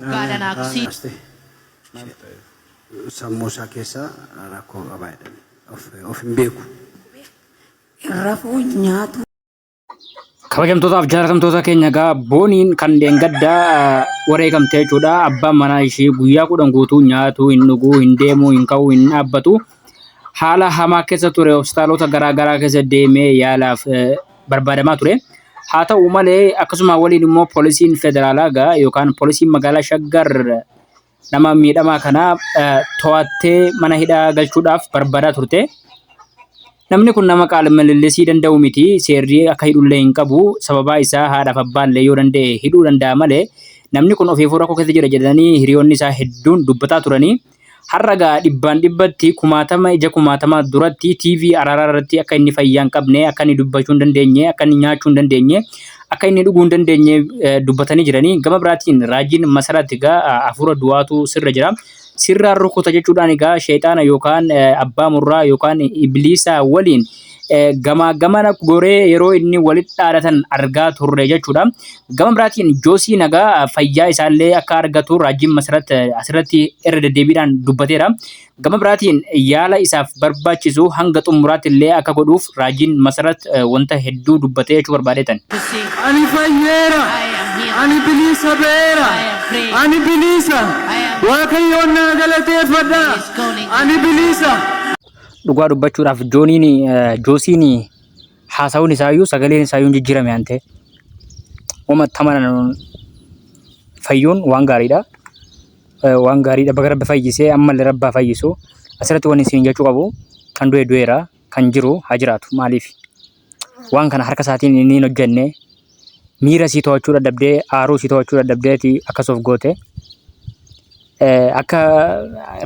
Got an accident. Asti sammuu isaa keessa rakkoo qaba jedhan of hin beeku. Rafuu nyaatu. Kabajamtootaaf jaalatamtoota keenya egaa booniin kan dheengaddaa wareegamte jechuudha. Abbaan manaa ishee guyyaa 10 guutuu nyaatu, hin dhuguu, hin deemu, hin ka'u, hin dhaabbatu. Haala hamaa keessa ture hospitaalota garaa garaa keessa deemee yaalaaf barbaadamaa ture. Haa ta'u malee akkasuma waliin immoo poolisiin federaalaa egaa yookaan poolisiin magaalaa Shaggar nama miidhamaa kana to'attee mana hidhaa galchuudhaaf barbaadaa turte. Namni kun nama qaala milillisii danda'u miti. Seerri akka hidhullee hin qabu. Sababaa isaa haadhaaf abbaallee yoo danda'e hidhuu danda'a malee namni kun ofiifuu rakkoo keessa jira jedhanii hiriyoonni isaa hedduun dubbataa turanii. Har'a gaa dhibbaan dhibbatti kumaatama ija kumaatama duratti TV araaraa irratti akka inni fayyaa hin qabne, akka inni dubbachuu hin dandeenye, akka inni nyaachuu hin dandeenye, akka inni dhuguu hin dandeenye dubbatanii jiranii. Gama biraatiin raajiin Masarat egaa hafuura du'aatu sirra jira. Sirraan rukuta jechuudhaan egaa sheexaana yookaan abbaa murraa yookaan ibliisa waliin gamaa gamana goree yeroo inni walitti dhaadatan argaa turre jechuudha. Gama biraatiin Joosii nagaa fayyaa isaallee akka argatu raajiin Masarat asirratti irra deddeebiidhaan dubbateera. Gama biraatiin yaala isaaf barbaachisu hanga xumuraatti illee akka godhuuf raajiin Masarat wanta hedduu dubbatee jechuu barbaadeetan. Ani fayyeera. Ani bilisa ba'eera. Ani bilisa. Waaqayyoon naa galateeffadha. Ani bilisa. Dhugaa dubbachuudhaaf Jooniin Joosiin haasa'uun isaayyuu sagaleen isaayyuu hin jijjiirame waan ta'e. Wama tamanan fayyuun waan gaariidha. Waan gaariidha baga rabbi fayyisee ammallee rabbi haa fayyisu. Asirratti wanni isin jechuu qabu kan du'e du'eera kan jiru haa jiraatu maaliif waan kana harka isaatiin inni hin hojjenne miira isii to'achuu dadhabdee aaruu isii to'achuu dadhabdeeti akkas of goote. Akka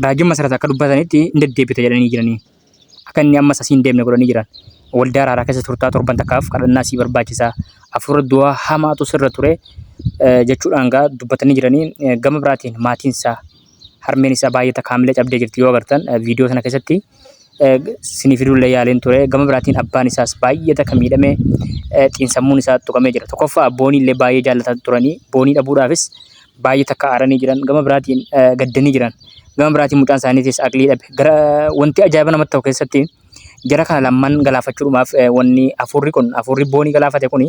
raajiin masarat akka dubbatanitti hin deddeebite jedhanii jiranii. Akka inni ammas asii hin deemne godhanii jiran. Waldaa araaraa keessa turtaa torban takkaaf kadhannaa sii barbaachisaa. Hafuura du'aa hamaatu sirra ture jechuudhaan gaa dubbatanii jiranii. Gama biraatiin maatiin isaa harmeen isaa baay'ee takka hamilee cabdee jirti yoo agartan viidiyoo sana keessatti sinii fiduullee yaaleen ture. Gama biraatiin abbaan isaas baay'ee takka miidhamee xiinsammuun isaa tuqamee jira. Tokkoffaa boonii illee baay'ee jaallatan turanii boonii dhabuudhaafis baay'ee takka aaranii jiran. Gama biraatiin gaddanii jiran. Gama biraatiin mucaan isaaniitis aqlii dhabe. Gara wanti ajaa'iba namatti ta'u keessatti jara kana lamman galaafachuudhumaaf wanni hafuurri kun hafuurri boonii galaafate kun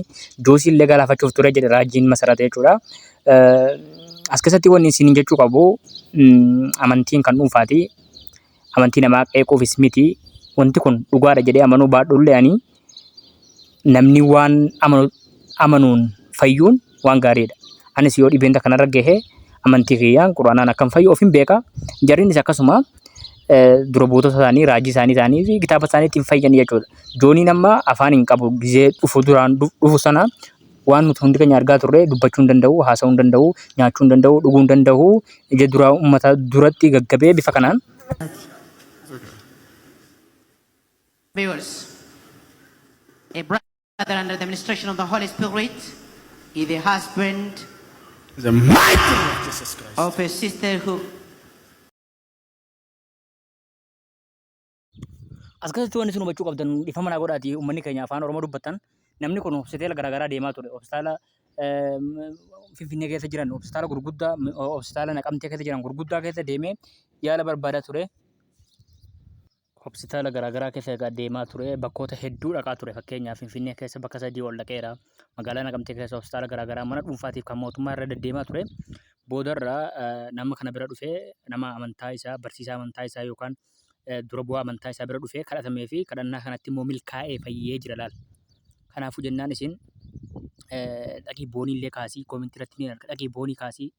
joosii illee galaafachuuf ture jedhe raajiin masarate jechuudha. As keessatti wanni isin jechuu qabu amantiin kan dhuunfaati. Amantii namaa qeequufis miti. Wanti kun dhugaadha jedhee amanuu baadhullee ani namni waan amanu amanuun fayyuun waan gaariidha. Anis yoo dhibeen takka narra gahe amantii kiyyaan quraanaan akkan fayyu ofin beeka. Jarriinis akkasuma dura buutota isaanii raajii isaanii ta'anii fi kitaaba isaanii ittiin fayyan jechuudha. Jooniin amma afaan hin qabu gizee dhufu duraan dhufu sana waan nuti hundi keenya argaa turre dubbachuu hin danda'u, haasa'uu hin danda'u, nyaachuu hin danda'u, dhuguu hin danda'u, ija duraa uummata duratti gaggabee bifa kanaan. Viewers, a brother under the ministration of the Holy Spirit is the husband The mighty name of Jesus Christ. of a sister who As keessatti wanti isin hubachuu qabdan dhiifama naa godhaati uummanni keenya afaan Oromoo dubbattan namni kun hospitaala garaagaraa deemaa ture. Hospitaala Finfinnee keessa jiran, hospitaala gurguddaa, hospitaala Naqamtee keessa jiran gurguddaa keessa deemee yaala barbaadaa ture. Hospitaala garaagaraa keessa egaa deemaa ture. Bakkoota hedduu dhaqaa ture. Fakkeenyaaf Finfinnee keessa bakka sadii ol dhaqeera. Magaalaa Naqamtee keessa hospitaala garaagaraa mana dhuunfaatiif kan mootummaa irra deddeemaa ture. Boodarra nama kana bira dhufee nama amantaa isaa barsiisaa amantaa isaa yookaan dura bu'aa amantaa isaa bira dhufee kadhatamee fi kadhannaa kanatti immoo milkaa'ee fayyee jira laal. Kanaafuu jennaan isin dhaqii boonii illee kaasii koomentii irratti ni arga dhaqii boonii kaasii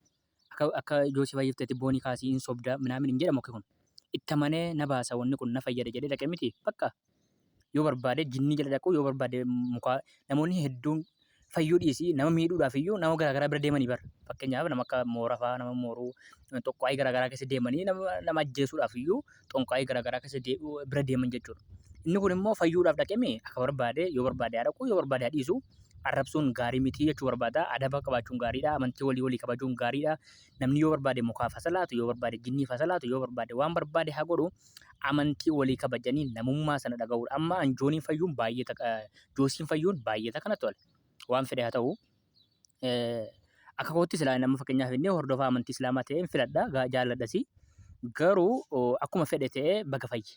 akka akka joosii fayyifteetti boonii kaasii hin sobda minaamin hin jedhamu akki kun. Itti amanee na baasa wanni kun na fayyada jedhee dhaqe miti bakka yoo barbaade jinnii jala dhaqu yoo barbaade mukaa namoonni hedduun fayyuu dhiisii nama miidhuudhaaf iyyuu nama garaagaraa bira deemanii bara. Fakkeenyaaf nama akka moorafaa nama mooruu xonqaayii garaagaraa keessa deemanii nama nama ajjeesuudhaaf iyyuu xonqaayii garaagaraa keessa bira deeman jechuudha. Inni kun immoo fayyuudhaaf dhaqeme akka barbaade yoo barbaade haa dhaqu yoo barbaade haa dhiisu arrabsuun gaarii miti jechuu barbaada. Adaba qabaachuun gaariidha. Amantii walii walii kabajuun gaariidha. Namni yoo barbaade mukaaf haa salaatu yoo barbaade jinniif haa salaatu yoo barbaade waan barbaade haa godhu amantii walii kabajanii namummaa sana dhaga'uudha. Amma an Jooniin fayyuun baay'ee takka Joosiin fayyuun baay'ee takka natti tola. Waan fedhe haa ta'u. Akka kootti silaa nama fakkeenyaaf inni hordofaa amantii Islaamaa ta'ee hin filadha jaalladhasi. Garuu akkuma fedhe ta'ee baga fayye.